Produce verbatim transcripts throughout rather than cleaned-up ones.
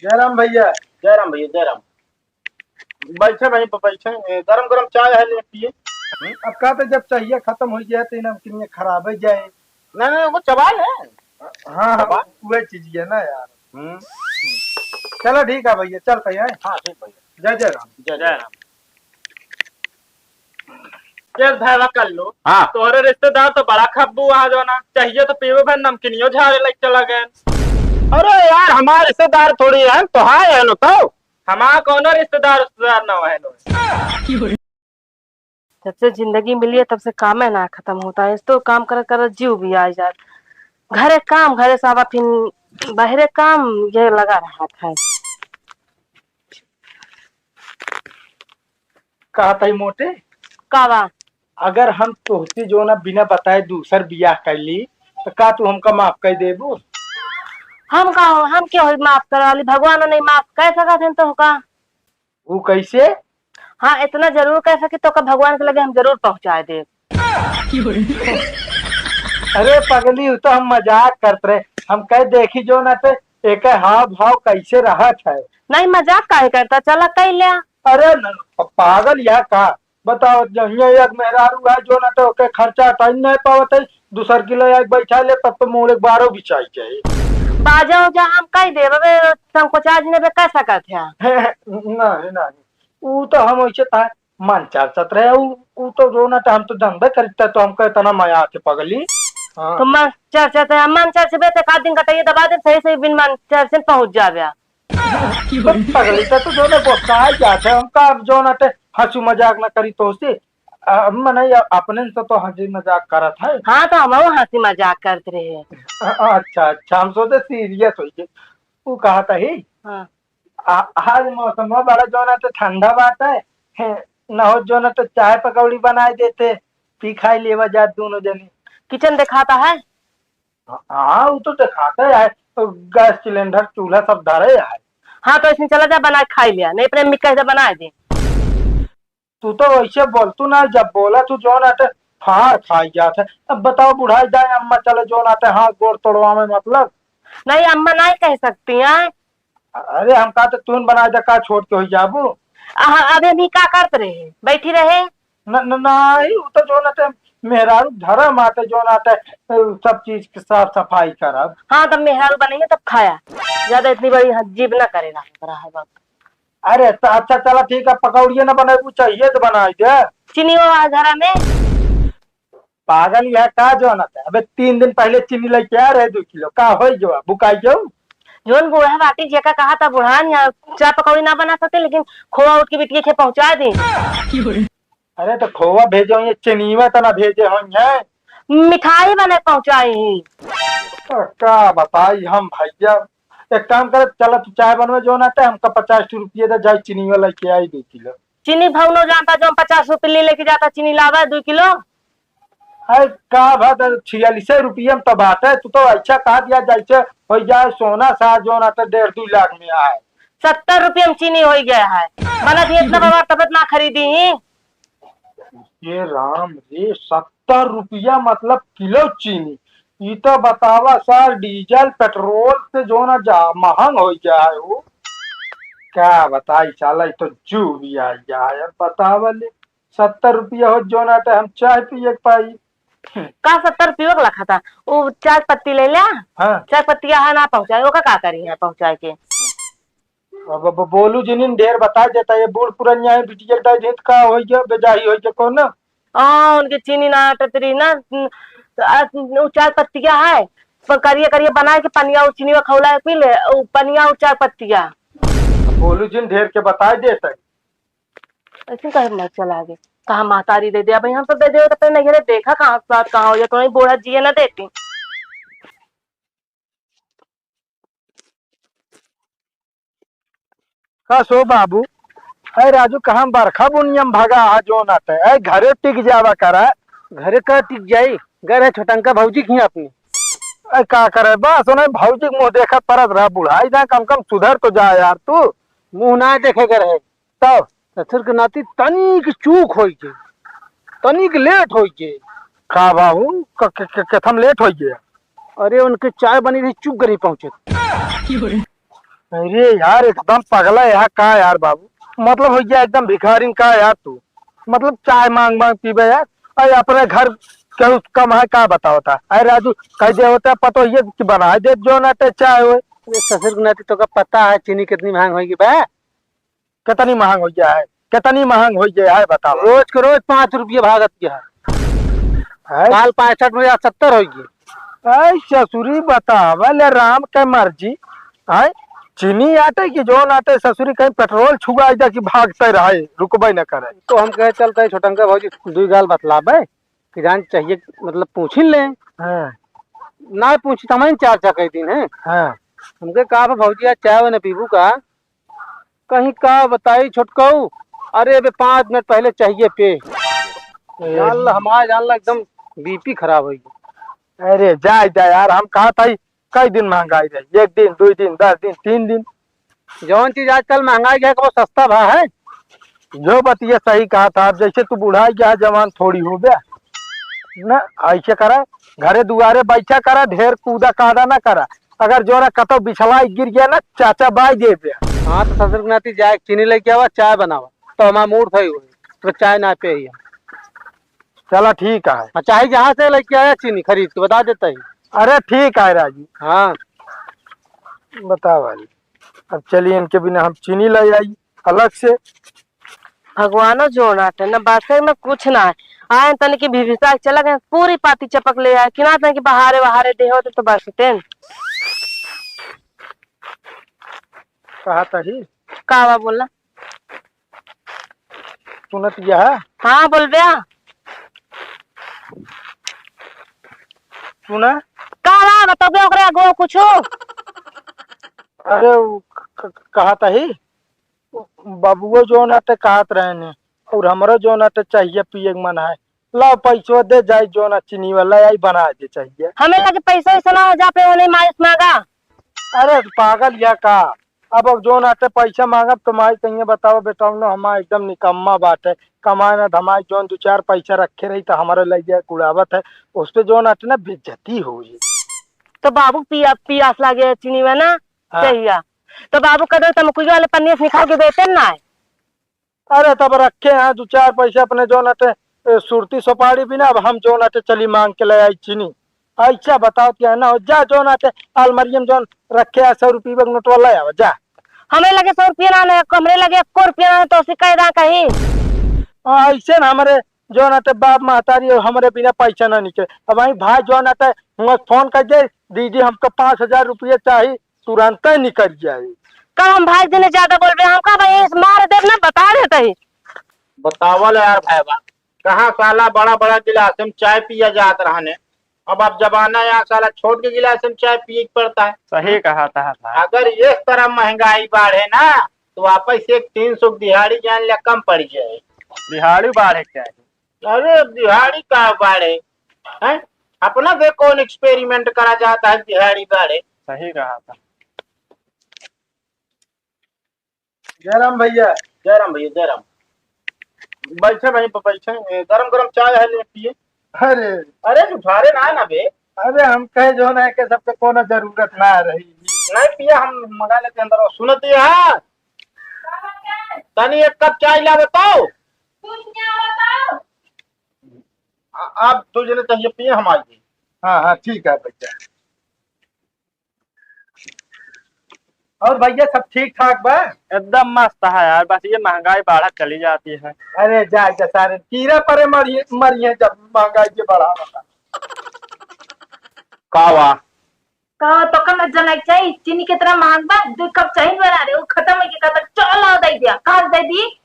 जय राम भैया। जय राम भैया, जय राम। बैठे वहीं पर बैठे, ए, गरम गरम चाय है, ले पिए। अब का तो जब चाहिए खत्म हो जाए तो नमकीन खराब हो जाए। नहीं, नहीं, वो चबा ले। हाँ, हाँ, चबा। वही चीज है ना यार। हम्म। चलो ठीक है भैया, चलते हैं। हाँ, ठीक भैया। जय जय राम। जय जय राम। चल भैया कर लो। हाँ। तोहरे रिश्तेदार तो बड़ा खब्बू आ जो ना, चाहिए तो पीवे भर नमकीनियो झारे लग चला गए। अरे यार, हमारे रिश्तेदार थोड़ी है, तो हाँ है नो तो। हमारा कौनो रिश्तेदार, रिश्तेदार ना है नो। जब से जिंदगी मिली है, तब से काम है ना खत्म होता है। इस तो काम कर कर जीव भी आ जाए। घरे काम, घरे से आवा फिर बहरे काम, ये लगा रहा था। कहत ही मोटे, का बा? अगर हम तोहसे जो ना बिना बताए दूसर बियाह कर ली, तो का तू हमका माफ कर देबू? हम का हो, हम क्यों होई माफ करवा ली? भगवान नहीं माफ कर सकत हैं तो का? वो कैसे? हाँ, इतना जरूर कह सकी तो का भगवान के लगे हम जरूर पहुँचा देब। अरे पगली, वो तो हम मजाक करत रहे। हम कह देखी जो ना ते एक हाव भाव कैसे रहत है। नहीं, मजाक काहे करता? चला कह लिया। अरे न, प-, पागल यह का? बताओ, जहिया एक मेहरारू है जो ना तो ओके खर्चा टाइम नहीं पावत है, दूसर किलो एक बैठा ले तब तो मोड़ एक बारो बिचाई जाए। बाजा उजा हम कह देब, अबे संकोचा जी ने बे कह सकत है। नहीं, नहीं, ऊ तो हम वैसे था मन चर्चत रहे, ऊ, ऊ तो जो ना तो हम तो जानबे करित है, तो हमको इतना मया आते पगली। हाँ। तो मन चर्चत है, मन चर्चबे ते का दिन कटाइए दबा दे, सही सही बिन मन चर्चन पहुँच जाबे। तो पगली तो, तो जो ना गुस्सा आ जाते, हमका अब जो ना ते हंसू मजाक ना करी तो से, अ, मने या अपने से तो हंसी मजाक करत है। हाँ, तो हम हंसी मजाक करत रहे। अ-, अच्छा, अच्छा, हम सोचे सीरियस हो गए। वो कहा था ही। हाँ। आ, आज मौसम बड़ा जो ना तो ठंडा बात है, हैं, न हो जो ना तो चाय पकौड़ी बनाए देते, पी खाई लेवा जात दोनों जने। किचन दिखाता है? हाँ, वो तो दिखाता है, तो गैस सिलेंडर, चूल्हा सब धरे है। हाँ, तो इसमें चला जा, बना के खाई लिया, नहीं अपने अम्मी कह दे बनाए दे। तू तो वैसे बोल, तू ना जब बोला तू जो ना तो फाड़ खाई जात है। अब बताओ बुढ़ाई जाए अम्मा चले जो ना तो हाथ गोड़ तोड़वा में मतलब। नहीं, अम्मा नहीं कह सकती हैं। अरे हम का तो तू बना दे, का छोड़ के हो जाबू? अहाँ, अबे भी का करत रहे? बैठी रहे? न, न, नहीं, वो तो जो ना ते मेहरारू धर्म आते जो ना ते, सब चीज के साफ सफाई करब। हाँ, तब मेहरारू बनेंगे तब खाया। ज्यादा इतनी बड़ी ह-, जीभ ना करे ना रहा है बाबू। अरे तो अच्छा चला ठीक है, पकौड़िए ना बनेबू, चाहिए तो बनाई दे। चीनी वो आ घरा में। पागल यह का जो ना ते? अबे तीन दिन पहले चीनी लेके आ रहे दो किलो, का होई गवा? बुकाई गयो? जोन बूढ़ा बाटी जेका कहा था बुढ़ान, यहाँ चाय पकौड़ी ना बना सकते, लेकिन खोवा उठ के बिटिया के पहुँचा दी। अरे तो खोवा भेजे होइए, चीनीवा तो ना भेजे होइए। मिठाई बने पहुँचाई ही। तो का बताई हम भैया, एक काम करे, चला तू चाय बनवे जो ना ते, हमका पचास रुपये दे, जाई चीनीवा लेके आई दो किलो। चीनी भाव न जानता जो हम पचास रुपये ले लेके जाता, चीनी लावा दो किलो। अरे का बात है, छियालीस रुपये में तो बात है, तू तो ऐसा कहा दिया जैसे हो जाए सोना सा जो ना तो डेढ़ दो लाख में आए। सत्तर रुपये में चीनी हो गया है, बना दिए इतना बड़ा तबत ना खरीदी ही। ये राम रे, सत्तर रुपया मतलब किलो चीनी। ई तो बतावा सर, डीजल पेट्रोल से जो ना जा महंग हो गया है वो। क्या बताई साला, ई तो जू भी आ गया है। अब बतावा ले, सत्तर रुपया हो जो ना तो हम चाय पिए के पाई। का सत्तर पियो के लखा था? वो चाय पत्ती ले लिया। हाँ। चाय पत्तिया है ना पहुँचाए, ओका का करी है पहुँचाए के? अब, अब बोलू जिनिन ढेर बता देता, ये बूढ़ पुरनिया है, बिटिया के दाई देत का होई गया, बेजाही होई गया कौन ना? हाँ, उनके चीनी ना अटत रही ना, न-, आ, वो चाय पत्तिया है, पर करिया करिया बना के पनिया और चीनी में खौला के पी ले, वो पनिया और चाय पत्तिया। अब बोलू जिन ढेर के बता देता। ऐसे कहे मत चला आगे, कहाँ महतारी दे दे, अब हम सब दे दे, तो अपने नैहरे देखा कहाँ साथ कहाँ हो, या तो वहीं बूढ़ा जिए ना देती। का सो बाबू? अरे राजू, कहाँ बरखा बुनिया में भगा है जो ना ते? अरे घरे टिक जावा करा। घरे का टिक जाई? घर है छोटंका भौजी की अपनी। अरे का करे बस, उन्हें भौजी के मुँह देखत परत रहा, बुढ़ाई ना, कम कम सुधर तो जा यार तू। मुँह ना देखे के रहे। तब? ससुर के नाती तनिक चूक होई गई, तनिक लेट होई गई। का बाबू, क-, क-, क-, कथम लेट होई गया? अरे उनके चाय बनी रही, चूक गरी पहुँचे। अरे यार, एकदम पगला है का यार बाबू? मतलब होइ गया एकदम भिखारिन का यार तू? मतलब चाय मांग मांग पीबे यार। अरे अपने घर केहू कम है का बतावता? अरे राजू, कह दे होता पतो ये कि बनाइ दे जौन आटे चाय होए। अरे ससुर के नाती तोका पता है चीनी कितनी महंग होइ गई बा? कितनी महंग होइ गया है? कितनी महंग होइ गया है बतावा। रोज के रोज पाँच रुपये भागत गया है। हैं? काल पैंसठ में आज सत्तर होइ गई। ऐ ससुरी बतावा ले राम के मर्जी। हैं? चीनी आटे कि जौन आटे ससुरी कहीं पेट्रोल छुआ जा कि भागते रहे, रुकबे न करे। तो हम कहे चलते छोटंका भौजी दुई गाल बतलाबे कि जान चाहिए, मतलब पूछी ले। हाँ। ना पूछी तो हम चार चार कह दिन है। हाँ। हमके कहा भौजी आज चाय न पीबू का? कहीं का बताई छोटकऊ, अरे अबे पाँच मिनट पहले चाहिए पे। ए, जान ला हमार जान ला एकदम बीपी खराब होइ गई। अरे जाए जा यार, हम कहा था कई दिन महंगाई रही, एक दिन, दुई दिन, दस दिन, तीन दिन। जौन चीज आजकल महंगाई है वो सस्ता भा है। जो बतिया सही कहा था, अब जैसे तू बुढ़ाई गया जवान थोड़ी हो गया ना। ऐसे करा, घरे दुआरे बैठा करा, ढेर कूदा कादा ना करा। अगर जोरा कतौ बिछलाई गिर गया ना, चाचा बाई देबे। हाँ, तो ससुर के नाती जाए, चीनी लेके आवा, चाय बनावा, तो हमारा मूड सही होई, तो चाय ना पे ही। चला ठीक है। हाँ, चाहे जहाँ से लेके आया चीनी खरीद के, बता देता ही। अरे ठीक है राजू। हाँ। बता भाई, अब चलिए इनके बिना हम चीनी ले आई अलग से। भगवानो जोड़ आटे, न बसे न कुछ ना है। आए तनिक भिभिसा के चला गए, पूरी पाती चपक ले आए, कि ना तनिक बहारे बहारे दे होते तो बसते न। कहा तही? का बा बोला? सुनत यह? हाँ, बोलबे। सुना? का बा, बतबे ओकरे आगो कुछो? अरे, उ क-, क-, कहा तही? बबुओ जौन आटे कहत रहे ने, और हमरो जौन आटे चाहिए पिए के मन है। लाओ पैसो दे जाई, जौन आ चीनी वाला आई बना दे चाहिए। हमें लगे पैसा वैसा ना हो जा पे, वो नहीं मालिश मांगा। अरे पागल या का? अब जौन आटे पैसा मांगब तो माई कहिए बताओ बेटा, न हमार एकदम निकम्मा बाटे, कमाए ना धमाए, जौन दो चार पैसा रखे रही तो हमारे लगे उड़ावत है, उस पे जौन आटे ना बेइज्जती होई। तो बाबू पिया, पियास लागे चीनी में ना हाँ। चाहिया। तो बाबू कदर तमकुई वाले पन्नी से निकाल के देते ना है। अरे तब रखे हैं दो चार पैसे अपने जौन अटे, ए, सुरती सुपारी बिना, अब हम जौन अटे चली मांग के ले आई चीनी। ऐसा बताओ क्या ना हो, जा जौन अटे अलमारी में जौन रखे हैं सौ रुपये का नोटवा ले आवा, जा। हमरे लगे सौ रुपया ना है, हमरे लगे एको रुपया ना है, तो उसे कह दा कहीं। हाँ, ऐसे ना हमरे जौन अटे बाप महतारी और हमरे बिना पैसा ना निकले। अब वहीं भाई जौन अटे हुआ फोन कर दे, "दीदी हमको पाँच हजार रुपये चाहिए," तुरंत निकल जाए। कब हम भाई से ने ज्यादा बोल रहे हैं, हमका भाई इस मार देब ना, बता देते ही। बतावल यार भाई बा, कहाँ साला बड़ा बड़ा गिलास में चाय पिया जात रहने, अब आप जमाना यहाँ साला छोट के गिलास में चाय पिए के पड़ता है। सही कहा था भाई। अगर इस तरह महंगाई बढ़े ना, तो वापस एक तीन सौ दिहाड़ी जान ले कम पड़ जाए। दिहाड़ी बढ़े के चाही। अरे दिहाड़ी का बढ़े, हैं? अपना से कौन experiment करा जाता है दिहाड़ी बढ़े? सही कहा था। जयराम भैया। जयराम भैया, जयराम। बैठे वहीं पर बैठे, ए, गरम गरम चाय है, ले पिए। अरे। अरे, उठारे ना है ना बे। अरे, हम कहे जौन है कि सबके कोनो जरूरत ना रही। नहीं पिया, हम मंगा लेते अंदर। सुनत ही है? तनी एक कप चाय ला बताओ। आ-, आप दो जने चाहिए पिए, हम आइए। हाँ, हाँ, ठीक है भैया। और भैया, सब ठीक ठाक बा? एकदम मस्त है यार, बस ये महंगाई बढ़त चली जाती है। अरे जा, जा सारे कीड़ा परे मरिए, मरिए जब महंगाई के बढ़ा बता। का वा? का तो कम जना चाहिए, चीनी कितना महंग बा, दो कप चाय बना रहे, वो खत्म हो गया, कहता चलो दे दिया, कहाँ दे दी?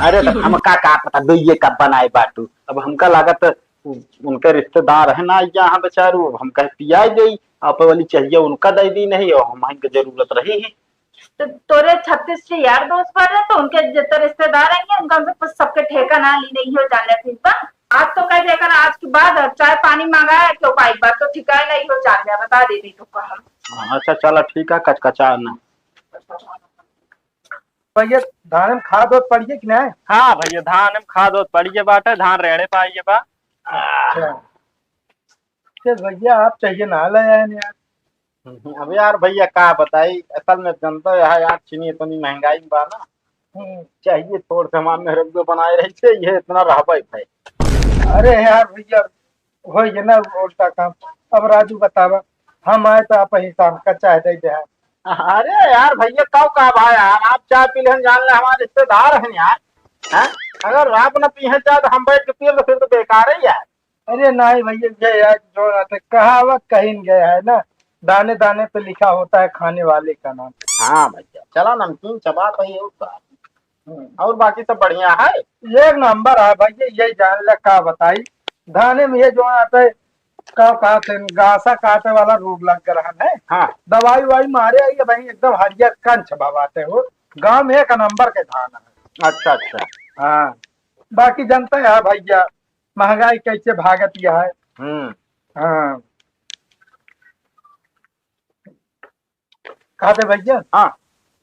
अरे तो हमका का पता, दो ये कप बनाए बाटू, अब हमका लागत उ-, उनके रिश्तेदार है ना यहाँ बेचारू, अब हम कहे पियाई देई, आप वाली चाहिए उनका दे दी नहीं, और हम इनके जरूरत रही है। तो तोरे छत्तीस के यार दोस्त बाटे, तो उनके जितने रिश्तेदार आएंगे, उनका हमसे कुछ सबके ठेका ना ली नहीं हो जाने फिर बा। आज तो कह देकर आज के बाद चाय पानी मंगाया क्यों पाई बात तो ठिकाना नहीं हो जान गया, बता दे दी तो हम। हाँ, अच्छा चला ठीक है, कचकचा ना। भैया, धान में खाद ओद पड़िए कि नहीं? हाँ भैया, धान में खाद ओद पड़िए बाटे, धान रेड़े पाइए बा। अच्छा। चल भैया, आप चाहिए ना ले आए यार। अब यार भैया का बताई, असल में जनता है यार, चीनी इतनी महंगाई में बा ना। हम्म। चाहिए थोड़ से हमार मेहररुआ बनाए रही थे, ये इतना रहबे भाई। अरे यार भैया, हो ये ना उल्टा काम। अब राजू बतावा, हम आए तो आप ही शाम का चाय दे दे। अरे यार भैया, कब का भाई यार, आप चाय पी लेहन, जान ले हमारे रिश्तेदार हैं यार। हैं? अगर आप न पीहे चाय तो हम बैठ के पिए तो फिर तो बेकार है यार। अरे नहीं भैया, ये यार जो आते कहावत कहीं गया है ना, दाने दाने पे लिखा होता है खाने वाले का नाम। हाँ भैया, चला नमकीन चबात है और का। हम्म। और बाकी सब बढ़िया है? एक नंबर है भैया, यही जान ले का बताई। धाने में ये जो आते का कहते हैं, गासा काटे वाला रोग लग गया है। हाँ। दवाई वाई मारे आई है भाई, एकदम हरियर कंच बाबाते हो। गांव में एक नंबर के धान है। अच्छा, अच्छा। हाँ, बाकी जनता है भैया, महंगाई कैसे भागत यह है। हम्म। हाँ। कहते भैया, हाँ।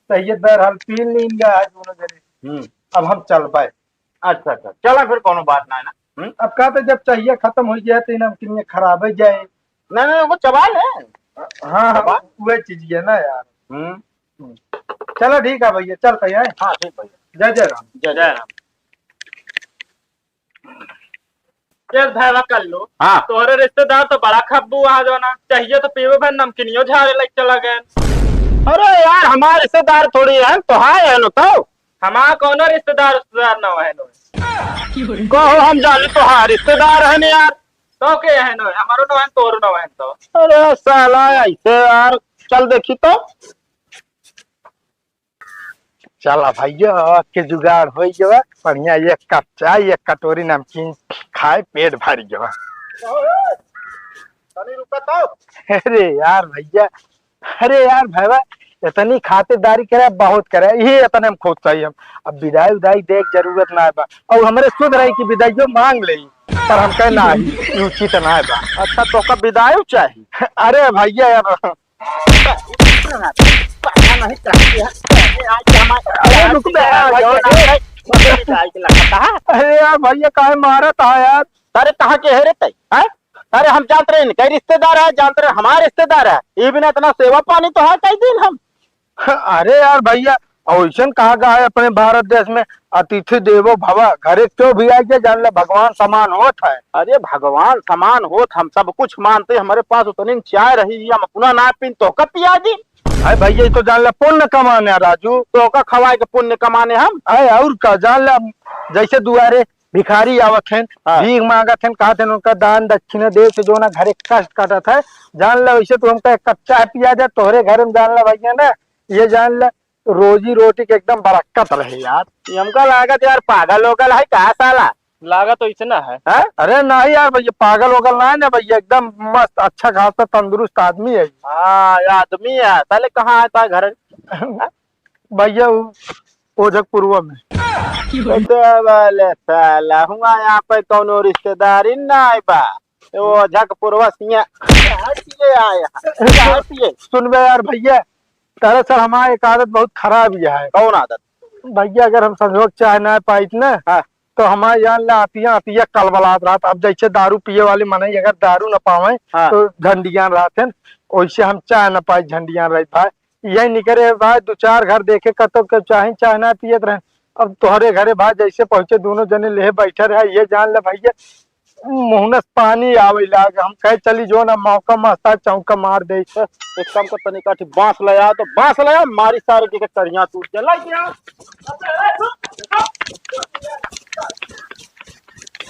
तो ये दर हल पी लीन गया है दोनों जने। हम्म। अब हम चल पाए। अच्छा, अच्छा, चला फिर, कोनो बात ना है ना। हम्म। अब कहते जब चाहिए खत्म हो गया तो इन्हें हम किन्ने खराब हो जाए। नहीं, नहीं, वो चबा ले। हाँ, हाँ, चबा। वही चीज है ना यार। हम्म। हम्म। चलो ठीक है भैया, चलते हैं। हाँ, ठीक भैया। जय जय राम। जय जय राम। एक धावा कर लो। हाँ। तोहरे रिश्तेदार तो बड़ा खब्बू आ जो ना, चाहिए तो पीवे भर नमकीनियो झारे लग चला गए। अरे यार, हमारे रिश्तेदार थोड़ी है, तो हाँ है नो तो। हमारा कौनो रिश्तेदार, रिश्तेदार ना है नो। कहो हम जाने तो हाँ रिश्तेदार है ना यार। तो के है नो, हमारो ना है, तोरो ना है तो। अरे साला, ऐसे यार, चल देखी तो। चला भैया, के जुगाड़ हो गवा, बढ़िया एक कप चाय, एक कटोरी नमकीन खाए, पेट भर गवा। तनी रुका तो। अरे यार भैया, अरे यार भैया, इतनी खातिरदारी करे, बहुत करे, ये इतने हम खुश सही हम। अब विदाई उदाई देख जरूरत ना बा, और हमरे सुध रही कि विदाइयो मांग ले, पर हम कहे ना, ये उचित ना बा। अच्छा, तो का विदाई चाहिए? अरे भैया यार, पता नहीं कहाँ से है। अरे रुक बे, यार, अरे यार भैया, काहे मारत है यार? अरे कहाँ के है रे तै, हैं? अरे हम जानत रहे, इनका रिश्तेदार है, जानत रहे, हमारे रिश्तेदार है। ये बिना इतना सेवा पानी तो है कई दिन हम। अरे यार भैया, अइसन कहा गया है अपने भारत देश में, "अतिथि देवो भव", घरे क्यों भी आई जाए, जान ले भगवान समान होत है। अरे भगवान समान होत, हम सब कुछ मानते, हमारे पास उतनी चाय रही, हम अपना ना पीन, तो कब पिया दी? अरे भैया, ये तो जान ले पुण्य कमाने हैं, राजू। तो का खवाए के पुण्य कमाने हम? अरे और का, जान ले, जैसे दुआरे भिखारी आवत हैं, हाँ। भीख मांगत हैं, कहत हैं, उनका दान दक्षिणा दे से जो ना घरे कष्ट काटत है, जान ले, वैसे तो हमका एक कप चाय पिया दे तोहरे घर में, जान ले भैया ना, ये जान ले, रोजी रोटी के एकदम बरक्कत रहे यार। ये हमका लागत यार पागल ओगल है का साला? लागत तो इसना है। हैं? अरे नहीं यार भैया, पागल ओगल ना है ना भैया, एकदम मस्त अच्छा खासा तंदुरुस्त आदमी है। हाँ, ये आदमी है। साले कहाँ है ता घर? भैया वो ओझकपुरवा में। तो वाले साला हुआ यहाँ पे कौनो रिश्तेदारी ना है बा। वो झकपुरवा सिया। हटिए आया। हटिए। सुन बे यार भैया, दरअसल हमार एक आदत बहुत खराब यह है। कौन आदत? भैया, अगर हम संजोग चाय ना पाइत ना, हाँ। तो हमार जान ला आतिया आतिया कलबलात रहत। अब जैसे दारू पिए वाले मनई अगर दारू न पावे, हाँ। तो झंडियान रहत हैं, वैसे हम चाय न पाई, झंडियान रही भाई। यही निकरे भाई, दो चार घर देखे, कतो के चाहे चाय ना पियत रहे। अब तोहरे घरे भाई जैसे पहुँचे, दोनों जने लेहे बैठे रहे, ये जान ले भैया, मुँह से पानी आवे लाग। हम कहे चली जो ना, मौका मस्ता चौका मार दे। एक काम कर, तनी काठी बांस ले आ, तो बांस ले आ, मारी सारे के करिया टूट जाए। लाई क्या?